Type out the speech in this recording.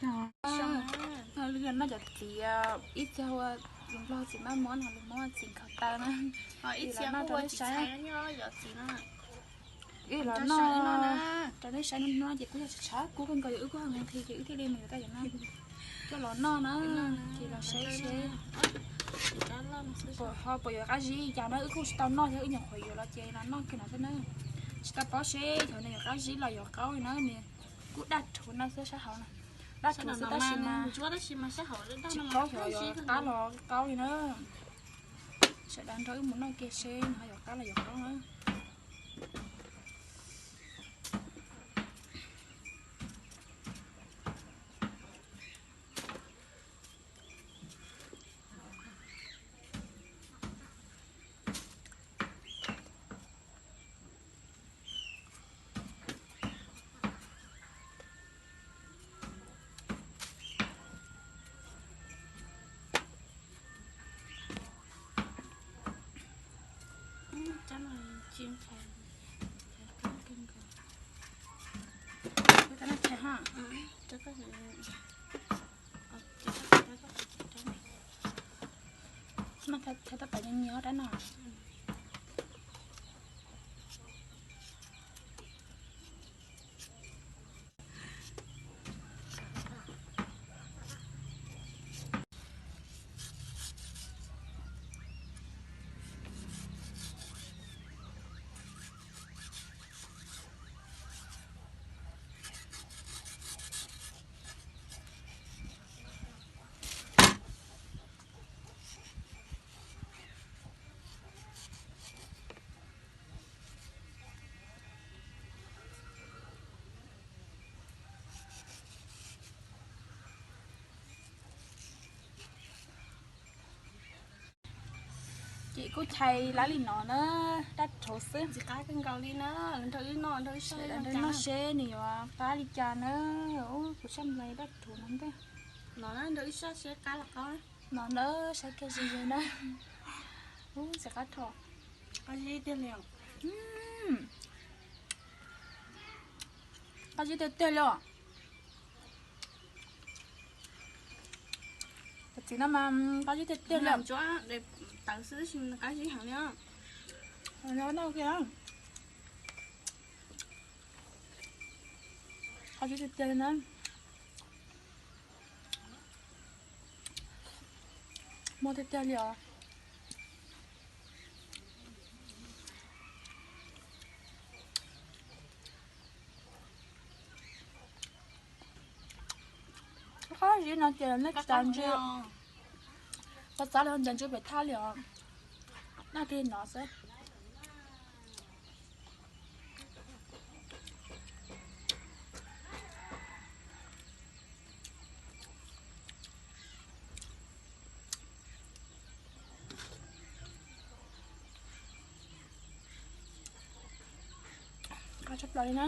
Noj cov txiv ib txhia hu, lus Nplog txiv maj muab no, lus Hmoob txiv nkhaus taw na. Ib txhia los noj rau nej saib. Wb los noj rau nej saib, hnub no ces kuj yog tshav tshav kub kawg nkaus, yog wb kuj ho nqhis ces wb thiaj li mus yuav tau cov no coj los noj na. Ces los saib seb ho puas yuav qab zib cas na, wb kuj tsis tau noj thiab, wb nyuam qhuav yuav los ces los noj kiag no xwb na. Tsis tau paub seb yog nws yuav qab zib los yuav qaub li na, nws kuj daj rhuv no xwb sab hauv na. Daj rhuv xwb tab sis mas tsis paub xyov yuav qab los qaub li na. Sawv daws nrog wb mus noj kiag seb nws ho yuav qab los yuav qaub na. Thaij tau pais nyias nyias rab no. Ces kuj chais lawv li no na, daj rhuv xwb. Ntxim qab kawg nkaus li na, nrog wb noj, nrog wb saib, nrog wb noj seb nws yuav qab li cas na. Ub, kuv saj nplais daj rhuv no ntej. No na, nrog wb saib seb qab los qaub. No na, saib kiag ze ze na. Ub, ntxim qab dhau. Qab zib tiag li os. Qab zib tiag tiag li os. Cov txiv no mas qab zib tiag tiag li. Tawv xwb tab sis qab zib heev li. Noj kiag. Qab zib tiag tiag li na. Muaj tiag tiag li os. Qab zib no ces nej tsis tas ntsw, koj txav li ntas ntsw pem thaj li os. Noj kiag no xwb. Qab tshaj plaws li na.